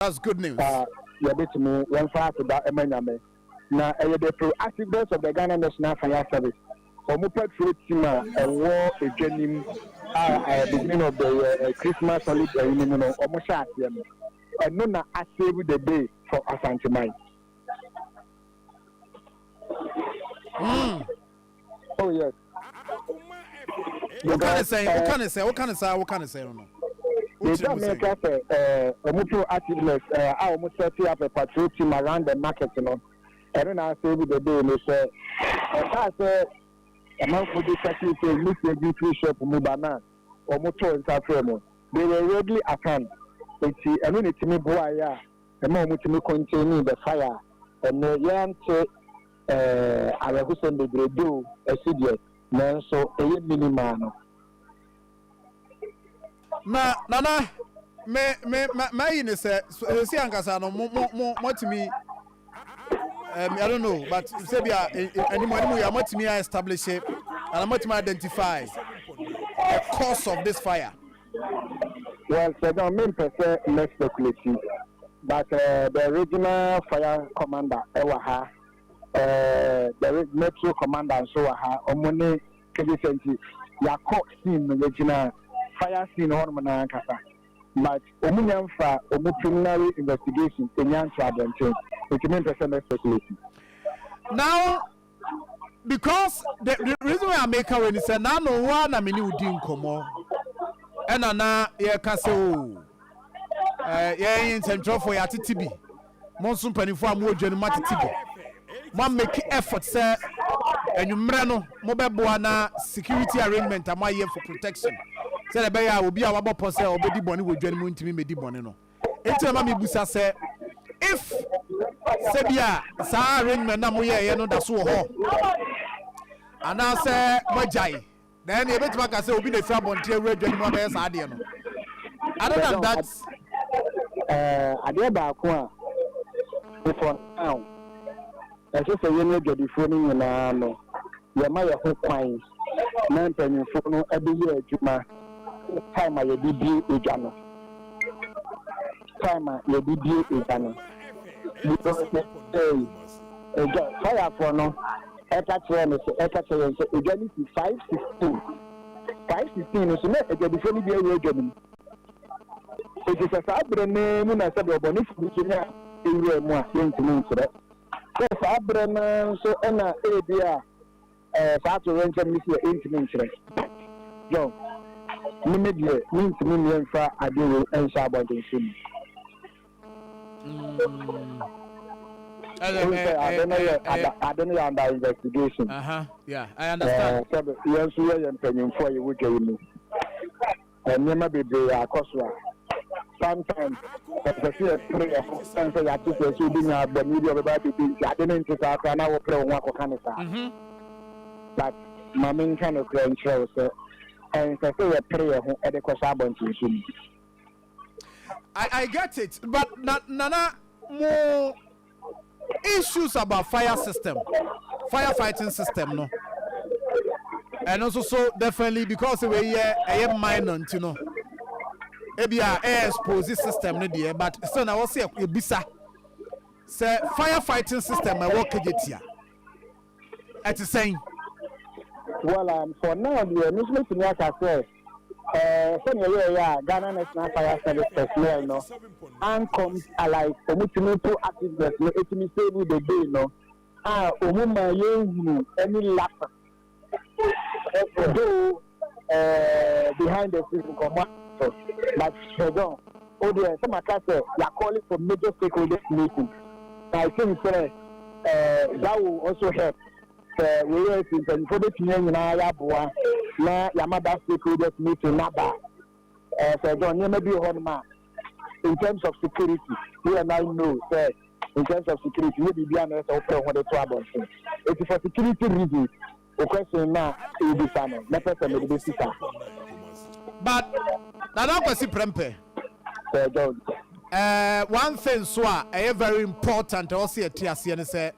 That's good news. Yɛbɛtumi yɛmfa aseda ɛma Nyame na ɛyɛ the proactiveness of the Ghana National Fire Service, wɔn patrol team a ɛwɔ edwa nim a beginning of the Christmas holiday yi mu no, wɔn hyɛ aseɛ no, ɛno na asave the day for Asanteman. Oh yes. Woka ne sɛn? Woka ne sɛn? Woka ne saa? Woka ne sɛn no? Wokyerɛ mu sɛn? Meka sɛ ɔmo proactiveness a ɔmo set up a patrol team around the market no, ɛno na asave the day no. Sɛ ɔkaa sɛ amanfoɔ bi kasi sɛ misi bi firi shop mu ba na ɔmo too nsa frɛ mu, they were readily at hand, eti ɛno na etimi boa yɛ a ɛma ɔmo tumi contain the fire. Ɛnɛ yɛnte awerɛhosɛm bebree do ɛsi deɛ, nanso ɛyɛ minimal no. Na Nana, me me ma mayi ne sɛ esi ankasa no, mo motumi, I don't know, but sɛ bi a anim anim yɛ a motumi a establish it and motumi identify the cause of this fire? Well, sɛ no, mempɛ sɛ mɛ speculate, but the regional fire commander ɛwɔ ha, the metro commander nso wɔ ha, ɔmo ne kegye sɛ nti yɛakɔ scene no, yɛgyina fire scene hɔnom na ankasa, but ɔmo nya mfa ɔmo preliminary investigation enya nto abɔnten, nti mempɛ sɛ mɛ speculate. Now, because the reason why I make her when he said na no wa na me ni udi nkɔmɔ, ɛna na yɛka sɛ o yɛn nsɛntwerɛfoɔ yɛatete bi, mo nso mpanimfoɔ a mo wɔ dwa no mu atete bi, mo make effort sɛ anwummerɛ no mobɛboa na security arrangement a moayɛ for protection, sɛdeɛ ɛbɛyɛ a obi a wabɔ pɔ sɛ ɔbɛdi bɔne wɔ dwa no mu ntumi mmɛdi bɔne no. Enti na ma mebusa sɛ if sɛbi a saa arrangement na moyɛɛyɛ no da so wɔ hɔ anaasɛ moagyae, na ɛne yɛbɛtumi aka sɛ obi na ɛfiri abɔnten awura dwa no mu abɛyɛ saa adeɛ no. Other than that, Adeɛ baako a for now ɛsɛ sɛ yɛn adwadifoɔ no nyinaa no, yɛma yɛn ho kwan na mpanyinfoɔ no de yɛ adwuma. Time a yɛde bie edwa no, time a yɛde bie edwa no, because edwa firefoɔ no ɛka kyerɛ no sɛ, ɛka kyerɛ yɛn sɛ edwa no si 5:16, 5:16 no so na adwadifoɔ no bi awura edwa no mu. Eti sɛ saa abere no mu na sɛdeɛ ɔbɔnefo bi so nya ewura mu a, yɛntumi nkyerɛ sɛ saa abere no nso ɛna ebi a saa ato nkyɛn no si a, yɛntumi nkyerɛ. John, mímí deɛ, mintumi mmea nfa adeɛ wei nhyɛ abɔnten so mu. Ɛyɛ sɛ ade no yɛ ade no yɛ under investigation. Yeah, I understand. Sɛbi, yɛn nso yɛyɛ mpanyinfoɔ a yɛwɔ dwa yi mu, nneɛma bebree akɔ so a sometimes ɛsɛ sɛ yɛpere yɛ ho sɛn sɛ yɛate sɛ obi nya abɔne bi a ɔbɛba abɛbi, nti ade no nte saa koraa na wopere wo ho akɔka ne saa. But ma menka no koraa nkyerɛ wo sɛ ɛnsɛ sɛ yɛpere yɛ ho ɛde kɔhyɛ abɔnten so mu. I get it, but na, Nana, more issues about fire system, firefighting system, no. And also so definitely because we hear a minor, ebi a air expose system no deɛ, but still na wɔsi ebisa sɛ firefighting system ɛwɔ Kejetia ɛte sɛn? Well, for now deɛ, me nso metumi aka sɛ sɛnea ɛyɛ a Ghana National Fire Service personnel no ankɔm like ɔmo tumi proactiveness no etumi save the day no a ɔmo ma yɛnhunu ɛne lapse, though behind the scenes nkɔmɔ, but pardon o deɛ, sɛ maka sɛ yɛ calling for major stakeholders meeting, na I think sɛ that will also help sɛ wei yɛ si mpanyinfoɔ bɛtumi nyinaa yɛaboa na yɛama that stakeholders meeting naba. Sɛ John, nneɛma bi wɔ hɔnom a in terms of security, we and I know sɛ in terms of security nye biribi a na ɛsɛ wopɛ ho de to abɔnten. Eti for security reasons, o question na ebisa no, mɛpɛ sɛ mɛde bɛsi saa. But Nana Kwasi Prempeh, Sɛ John. One thing so a ɛyɛ very important ɛwɔ sɛ yɛte aseɛ ne sɛ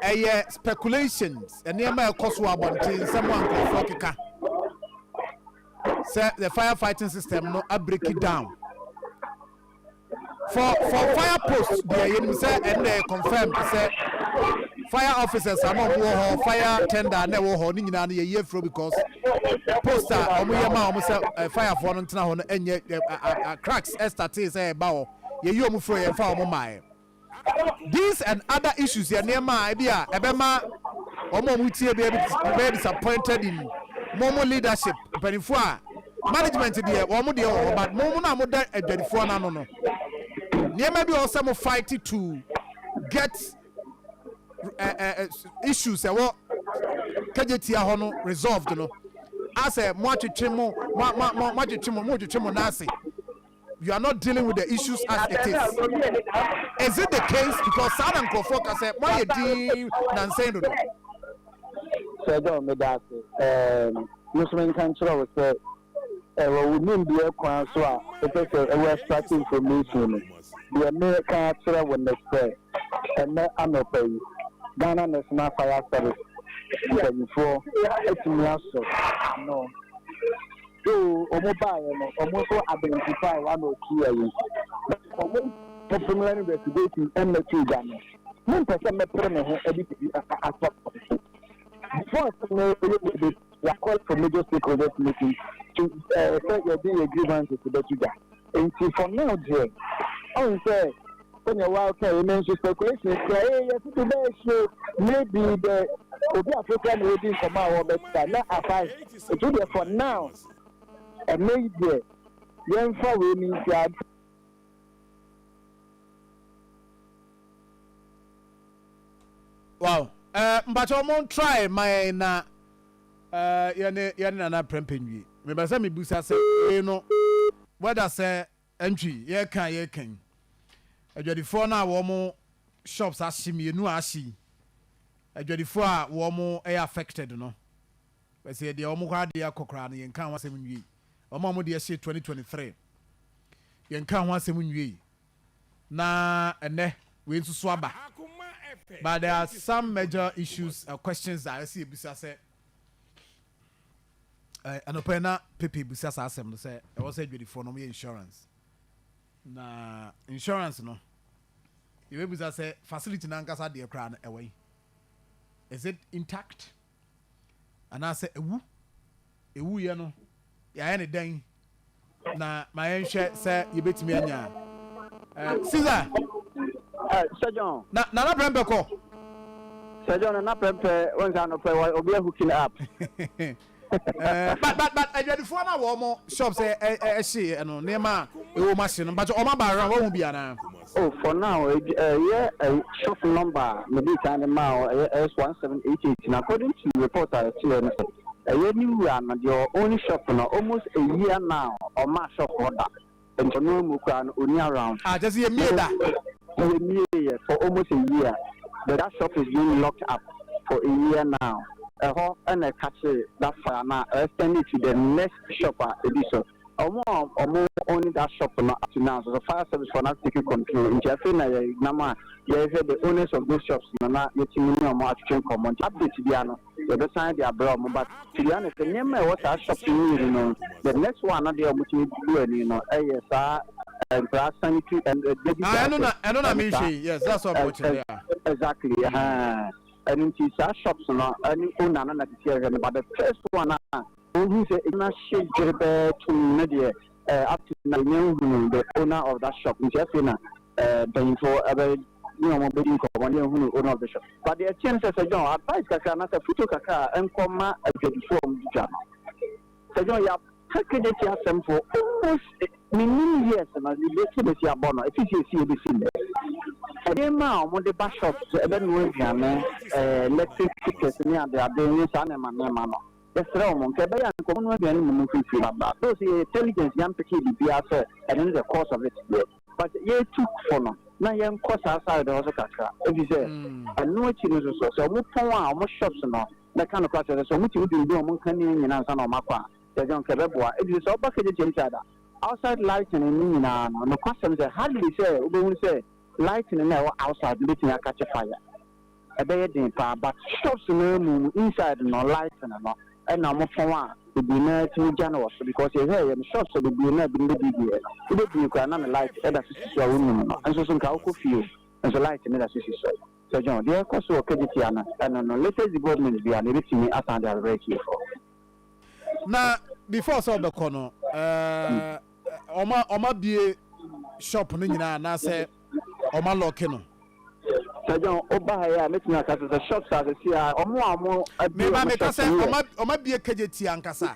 ɛyɛ speculations, nneɛma a ɛkɔ so wɔ abɔnten, nsɛm a nkurɔfoɔ keka sɛ the firefighting system no a break it down. For fire post deɛ, yɛnim sɛ ɛnnɛ confirmed sɛ fire officers a na ɔmo wɔ hɔ, fire tender na ɛwɔ hɔ ne nyinaa no, yɛyi afuro because post a ɔmo yɛ ma ɔmo sɛ firefoɔ no ntena hɔ no ɛnyɛ cracks ɛstart sɛ ɛba hɔ. Yɛyi ɔmo furo, yɛmfa ɔmo maaɛ. These and other issues yɛ nneɛma a ebi a ɛbɛma ɔmo a ɔmo tie bi bɛyɛ disappointed in mo leadership. Mpanimfoɔ a management deɛ, wɔn deɛ wɔ hɔ, but mo no a mo da adwadifoɔ n'ano no, nneɛma bi a ɔsɛ mo fight to get issues ɛwɔ Kejetia hɔ no resolved no, asɛ mo atwetwe mo atwetwe mo twetwe mo n'ase. You are not dealing with the issues as it is. Is it the case? Because saa na nkurɔfoɔ ka sɛ mo ayɛ din nansɛn dodo. Sir John, meda ase. Me nso menka nkyerɛ wo sɛ ɛwɔ wo nimdeɛ kwan so a wopɛ sɛ ɛwɔ extract information no deɛ, meka kyerɛ wo ne sɛ ɛnɛ anɔpa yi, Ghana National Fire Service mpanyinfoɔ atumi asɔ ano so. Ɔmo baeɛ no, ɔmo nso identify one or two ayi, ɔmo preliminary investigation ɛmmɛtu gya no. Mempɛ sɛ mɛpere me ho ɛde bibi asɔ before sɛ mɛyɛ. We are called for major stakeholders meeting to sɛ yɛde yɛ grievances bɛto dwa. Nti for now deɛ, ɔn sɛ sɛnea waka yi, me nso speculation kura ee yɛsisi bɛyɛ so maybe the obi afoforo na odi nkɔmɔ a wɔbɛta na afa etu deɛ. For now, ɛnɛ yi deɛ, yɛmfa wei ni nti ade. Wow, mpakyɛ mo try ma yɛn na yɛne Nana Prɛmpɛ nwie. Mebɛ sɛ mebusa sɛ wei no, whether sɛ ɛntwi yɛka yi, adwadifoɔ no a wɔn shops ahye mmienu a ahye yi, adwadifoɔ a wɔn ɛyɛ affected no, bɛsɛ deɛ wɔn kɔ adeɛ akɔ koraa no, yɛnka ho asɛm nwie. Wɔn a wɔn deɛ hyɛ 2023, yɛnka ho asɛm nwie, na ɛnɛ wei nso so aba. But there are some major issues, questions a ɛsɛ ebisa sɛ anɔpɛ na pepe busa saa asɛm no sɛ ɛwɔ sɛ adwadifoɔ no wɔyɛ insurance, na insurance no, yɛbɛbusa sɛ facility n'ankasa deɛ koraa no ɛwɔ yi, is it intact anaasɛ ewu ewu yɛ no, yɛayɛ ne dɛn? Na ma yɛnhwɛ sɛ yɛbɛtumi anya Caesar. Sir John. Na Nana Prɛmpɛ kɔ. Sir John, na Prɛmpɛ wɔn nsa anɔpɛ obi hooking up. But adwadifoɔ no a wɔn mo shops ɛ ɛ ɛhye ɛno, nneɛma a ɛwɔ mu ahye no, mpakyɛ ɔmo aba around, wɔn ho bi anaa? Oh, for now, ɛyɛ shop number a mede kan de maa wo, ɛyɛ S1788, na according to report a ɛkyerɛ no sɛ ɛyɛ ne wura no deɛ ɔwɔ shop no, almost a year now ɔmaa shop hɔ da, nti ɔno mu koraa no ɔni around. Ah, kyɛ sɛ yɛmmie da. Yɛmmie yɛ for almost a year, but that shop is being locked up for a year now. Ɛhɔ ɛna ɛka that fire na extend it to the next shop a ebi so ɔmo a ɔmo own that shop no up to now. So the fire service for not taking control, nti afei na yɛ nam a yɛhwɛ the owners of those shops no na yɛtumi ne ɔmo atwetwe nkɔmmɔ, nti update bia no yɛbɛsan de abrɛ ɔmo. But to be honest, nneɛma a ɛwɔ saa shop no mmienu no, the next one no deɛ, ɔmo tumi bu ani no ɛyɛ saa nkraa sanitary and baby. Ah, ɛno na mi hwɛ yi. Yes, that's what I'm watching there. Exactly, ɛno nti saa shops no ɛne owner no na tete ɛhwɛ no, but the first one a ohun sɛ ɛna hye dwere bɛɛ tum no deɛ, up to now yɛn hunu the owner of that shop. Nti afei na mpanyinfoɔ ɛbɛ ne wɔn bɛdi nkɔmɔ ne yɛn hunu owner of the shop. But deɛ ɛkyɛn sɛ, Sir John, advice kakra na sɛ foto kakra a nkɔma adwadifoɔ a wɔn di dwa no. Sir John, yɛ Kejetia asɛm for almost many years na yɛbɛsi bɛsi abɔ no efi si esi ebesi nnɛ. Nneɛma a wɔde ba shop so ɛbɛnoa aduane, electric tickets ne ade ade ne saa nneɛma no, yɛsrɛ wɔn nka ɛbɛyɛ a nkɔmɔ no aduane mu mu mfimfini aba those yɛ intelligence yɛmpeke biribiara sɛ ɛno ne the cause of it deɛ, but yɛtu fo no na yɛnkɔ saa side hɔ so kakra, efi sɛ ɛno akyi no nso so sɛ ɔmo pɔn a ɔmo shops no bɛka no koraa kyerɛ sɛ ɔmo tumi dundun ɔmo nkanea nyinaa nsa na ɔmo akɔ a yɛdɛ nka ɛbɛboa, ebi sɛ ɔba Kejetia inside a, outside lighting no nyinaa no, nokwasɛm sɛ hardly sɛ wobɛhu sɛ lighting no a ɛwɔ outside no bɛtumi acatch fire, ɛbɛyɛ den paa, but shops no mu inside no, lighting no. Ɛna ɔmo pɔn a, bebree no ara tumi gya no wɔ so because yɛhwɛɛ yɛ no shops a bebree no a binom bɛbuebue no, wobɛbue koraa na ne light ɛda so si so a wonnim no nso so nka wokɔ fie o nso light no da so si so. Sir John, deɛ ɛrekɔ so wɔ Kejetia no ɛno no latest development biara no yɛbɛtumi asan de abrɛ atiefoɔ. Na before sɛ ɔbɛkɔ no, ɛɛ ɔma ɔma bie shop no nyinaa anaasɛ ɔma lɔke no? Sir John, woba ha yi a mɛtumi aka sɛ sɛ shops a sɛsi a ɔmo a ɔmo abie Meba ɔmo meka shops sɛ no yɛ. ɔma ɔma bie Kejetia ankasa.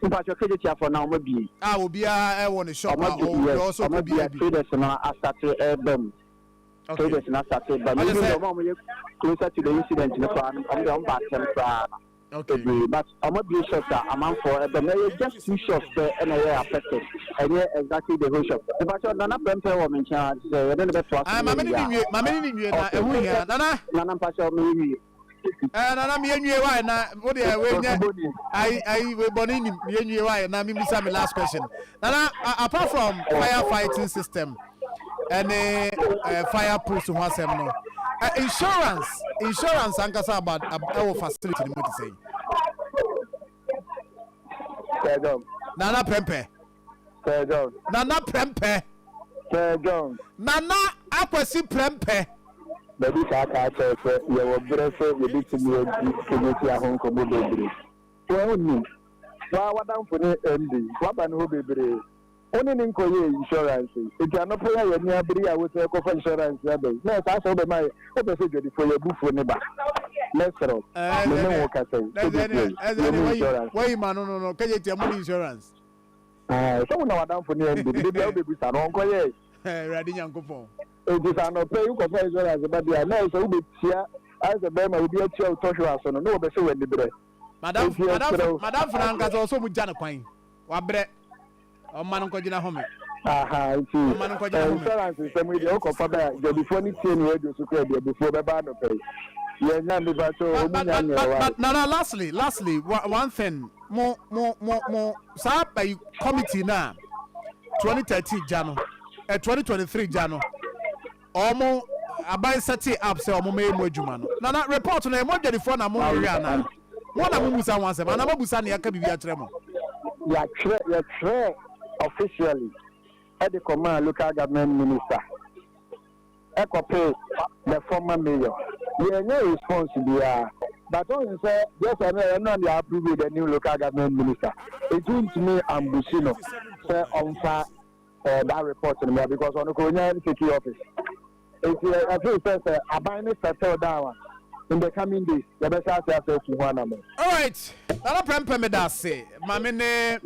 Mpakyɛ Kejetiafoɔ na ɔmo abie. A obiara ɛwɔ ne shop Ɔmo a abie ɔwɔ yes, deɛ ɔsɛ ɔmo ɔkɔ abie biara a bi. traders no asate ɛɛba mu. Traders no asate ba mu. Ɔkyɛ Even sɛ. though ɔmo a ɔmo yɛ closer to the incident no koraa no ɔmo deɛ ɔmo ba atɛm koraa. Bebree but ɔmo abue shops a amanfoɔ ɛbɛ mu ɛyɛ just two shops pɛ ɛna ɛyɛ affected ɛnyɛ exactly the whole shop mepakyɛw Nana Prɛmpɛ wɔ me nkyɛn a sɛ yɛne no bɛtoa so Ayi na maame ne yɛwie ne a nwie maame ne ne nwie na okay ɛho hia Nana. Nana mpakyɛw me nwie. Ɛɛ Nana me yɛ nwie wae na wo deɛ wei nyɛ ayi ayi wei bɔne nim me yɛ nwie wae na me bisa me last question Nana apart from fire fighting system ɛne ɛɛ fire post ho asɛm no ɛ insurance insurance ankasa about ɛwɔ facility no mu te sɛn? Sir John. Nana Prempeh. Sir John. Nana Prempeh. Sir John. Nana Akwasi Prempeh. Baabi saa kaa kyerɛ sɛ yɛwɔ berɛ sɛ yɛbɛtumi adi Kejetia ho nkɔmmɔ bebree. Wonnim. Woa w'adamfo ne MD. Woaba ne hɔ bebree. Wo ne no nkɔyɛɛ insurance yi. Enti anɔpa yi a yɛn ani abere yi a wosan rekɔfa insurance aba yi, na ɛsaa sɛ wobɛma yɛ, wopɛ sɛ dwadifoɔ yi abufuo no ba. Mɛsrɛ wo, me ne wo kasa yi, Kejetia yi, yɛnni insurance. Wayi ma no no no, Kejetia mo ni insurance. Ɛɛ, sɛ wo na w'adamfo ne MD no, da biara wobɛbisa no, ɔnkɔyɛɛ. Awurade Nyankopɔn. Enti sɛ anɔpa yi wokɔfa insurance ba deɛ a, na ɛyɛ sɛ wobɛtia, ayɛ sɛ bɛrima obi atua wo tɔhwere aso no, na wɔbɛhyɛ wo aniberɛ. Madamfo, madamfo, madamfo no ankasa ɔsɛ ɔmo gya no kwan. Wabrɛ. Ɔmma no nkɔgyina home. Aha, nti Ɔmma no nkɔgyina home. insurance nsɛm yi deɛ wokɔfa bɛ a, dwadifoɔ no tie ne radio so koraa bi abufuo bɛba anɔpa yi. Yɛnya mepa kyɛw, But ɔmu but nya but nyɛ but why. but Nana, lastly, lastly, one thing, mo mo mo mo saa ayi committee na 2013 gya no, eh, 2023 gya no, ɔmo aban set up sɛ ɔmo mɛyɛ mu adwuma no. Nana, report no, ɛmo adwadifoɔ na mo nhwehwɛ anaa? Mo na mo musa ho asɛm anaa mo abusa nea aka biribi akyerɛ mo? Yɛatwerɛ, yɛtwerɛɛ officially ɛde kɔmaa local government minister ɛkɔpee the former mayor. Yɛannya response biara. But wohu sɛ just ɛno ɛno na yɛ approve the new local government minister. Nti wontumi ambushi no sɛ ɔmfa eh, that report no mmra because ɔno kò onya take office. Nti I feel sɛ sɛ aban no settle down a in the coming days yɛbɛhyɛ ase asɛ atu ho anamɔ. Alright, Nana Prɛmpɛ meda ase. Ma me ne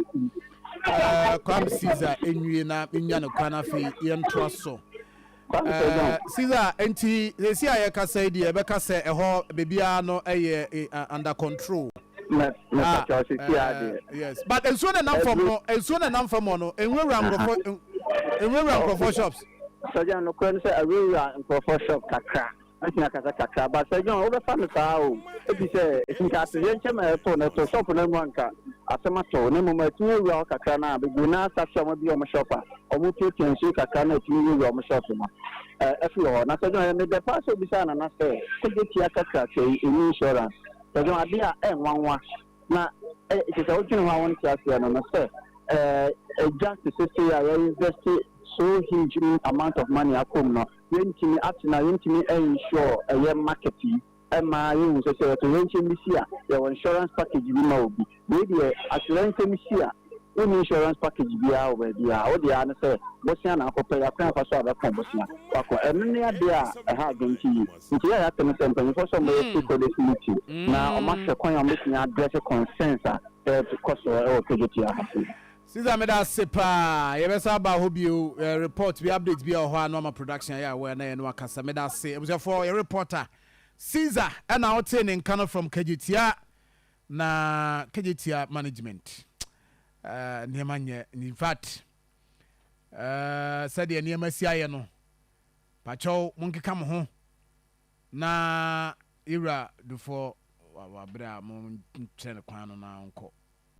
uh, Kwame Caesar nwie na menya no kwan afei yɛntoa so. Uh, Caesar, nti sɛsi a yɛkasa yi deɛ yɛbɛka sɛ ɛhɔ baabiara no ɛyɛ eh, under control. Ah, uh, yes, but nsuo na ɛnam fam no, nsuo na ɛnam fam hɔ no, nwurawura nkurɔfoɔ, nwurawura nkurɔfoɔ shops. Sir John, nokorɛ no sɛ awurawura nkurɔfoɔ shop kakra, mɛtumi aka sɛ kakra, but Sir John, wobɛfa no saa o, ebi sɛ nka atoyerɛnkyɛm a ɛtoo no, ɛtoo shop no mu a nka asɛm ato, na mmom atumi awura hɔ kakra no a, bebree no ara start sɛ wɔabue wɔn shop a, wɔpiapia nsuo kakra na atumi wurawura wɔn shop no afiri hɔ. Na Sir John, ɛyɛ me dɛ paa sɛ wobisaa Nana sɛ, kogye tia kakraka yi, ɛnni insurance? Sir John, adeɛ a ɛnwanwa na kyerɛ sɛ wodwene ho a wonte aseɛ no no sɛ ɛgya te sɛ sei a yɛ invest so huge amount of money akɔ mu no, yɛntumi atena, yɛntumi insure ɛyɛ market yi ɛma yɛhu sɛ sɛ atoyerɛnkyɛm bi si a yɛwɔ insurance package bi ma obi. Wei deɛ atoyerɛnkyɛm si a wonni insurance package biara wɔ baabiara, wo deɛ ara ne sɛ bosea na akɔpɛ, yɛakwan afa so a bɛko bosea wakɔ. Ɛno ne adeɛ a ɛha adwene nti yi. Nti yɛ a yɛate ne sɛ mpanyinfoɔ sɛ wɔbɛyɛ stakeholders meeting na wɔahwɛ kwan a wɔbɛtumi address concerns a ɛrekɔ so wɔ Kejetia ha sei. Caesar meda ase paa yɛbɛsa aba hɔ bio eh, report bi update bi a wɔ hɔ a no ama production ayɛ aware na yɛne wakasa meda ase abusuafoɔ yɛ reporter Caesar ɛna wotee ne nka no from Kejetia na Kejetia management eh, nneɛma nyɛ in fact eh, sɛdeɛ nneɛma si ayɛ no pakyɛw monkeka mo ho na yɛwura dufoɔ wabrɛ a monkyerɛ no kwan no na ɔnkɔ.